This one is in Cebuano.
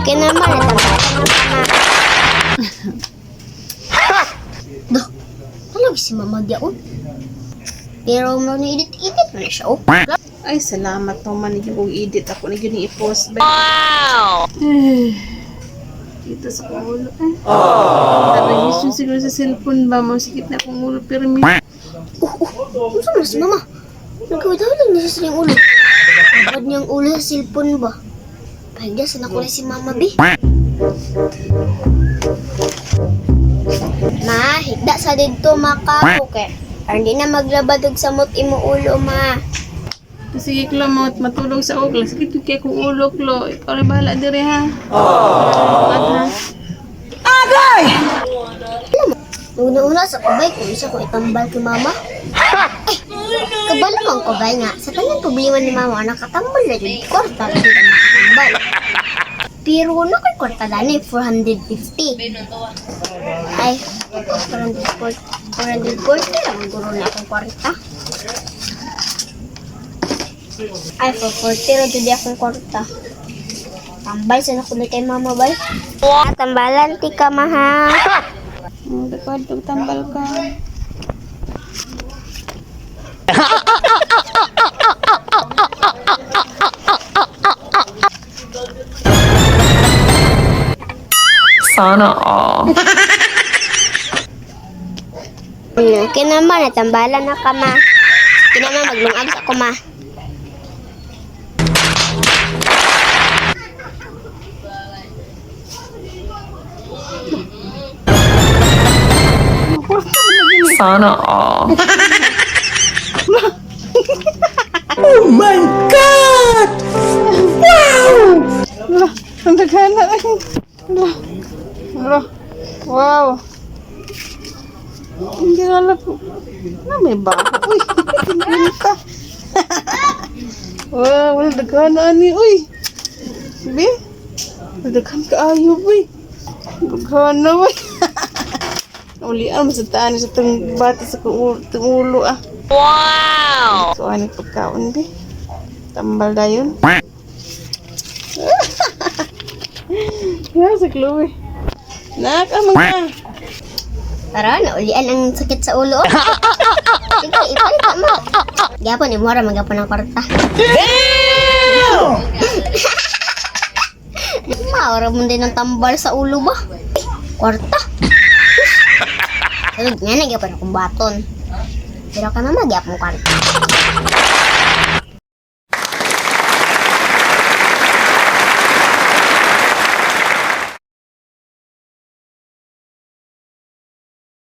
Okay naman, natambalan na ka, ma. Dah, talaga si mama gyaon. Pero mo ni edit-edit man na siya, oh. Ay, salamat no man yung kong edit ako na yun i-post. Wow! Dito sa kong ulo. Eh. Aww. Yung siguro sa cellphone ba? Masikip na akong ulo. Pero may. Oh, unsa man si mama? Nagkawidawag na siya sa iyang ulo. Abad niyang ulo sa cellphone ba? Pahigda sa nako na si mama, bi. Ma, higda sa didto maka okay. Aron di na maglabad og samot imo ulo, ma. Sige, Klo, matulog sa ugla. Sakit yung kay kong ulo, Klo. Ikaw na bahala dire, ha? Aww. Ha? Una-una sa kubay kung isa ko itambal kay mama. Ay, kabalo man kubay nga. Sa tanan problema ni mama, nakatambal na jud kwarta na jud ang makatambal. Pero na ko'y kwarta dani, 450. Ay, 440, 440 lang guro na akong kwarta. Ay, 440 ra jud akong kwarta. Tambal sa nako kay mama bay. Tambalan ti ka maha. Dapat tambal ka. Sana all. Okay naman, natambalan na ka, ma. Sige naman, maglungag sa ako, ma. Sana all. Wala, ang daghan na. Wala. Wala. Wow. Hindi na alam ko. Na may baho. Uy, pinta. Wow, wala daghan na ani. Uy. Bi? Wala daghan kaayo, uy. Daghan na, uy. Ulian mo sa taan sa itong bata sa kong ulo, ah. Wow! So, ano pagkaon, bi? Tambal dayon. Yeah, si Chloe. Nak, amang ka. Tara, naulian ang sakit sa ulo. Oh. Sige, ipalit ka, ma. Gapon, imura, magapon ang kwarta. Damn! Maura mo din ang tambal sa ulo ba? Ay, kwarta. Sabi nga, nagyapon akong baton. Pero ka na magyapon kwarta.